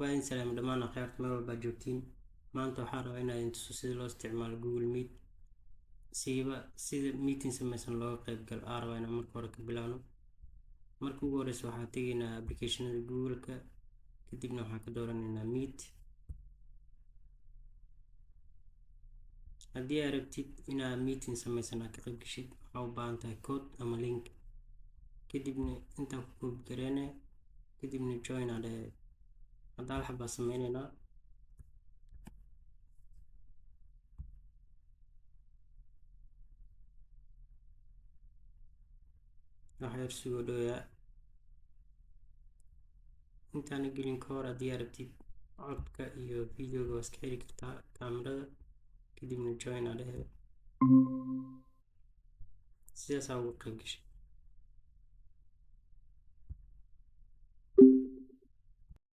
Waa idin salaamay dhammaan akhyaarta meel walba aad joogtiin. Maanta waxaan rabaa inaan idin tuso sida loo isticmaalo Google Meet, siiba sida meeting samaysan looga qayb galo. Aan rabaa inaan marka hore ka bilaabno. Marka ugu horeysa waxaan tegaynaa applicationada Google-ka, kadibna waxaan ka dooranaynaa Meet. Haddii aad rabtid inaad meeting samaysan aad ka qayb gashid, waxaa u baahan tahay code ama link. Kadibna intaa ku copy gareyne, kadibna join aa dhehe. Hadda hal xabaa sameyneynaa. Wax yar sugoo dhowyaa. Intaana gelin ka hor, haddii aad rabtid codka iyo videoga waa iska xiri kartaa kaamirada, kadibna join aa dhehe. Sidaasaa uga qayb gashay.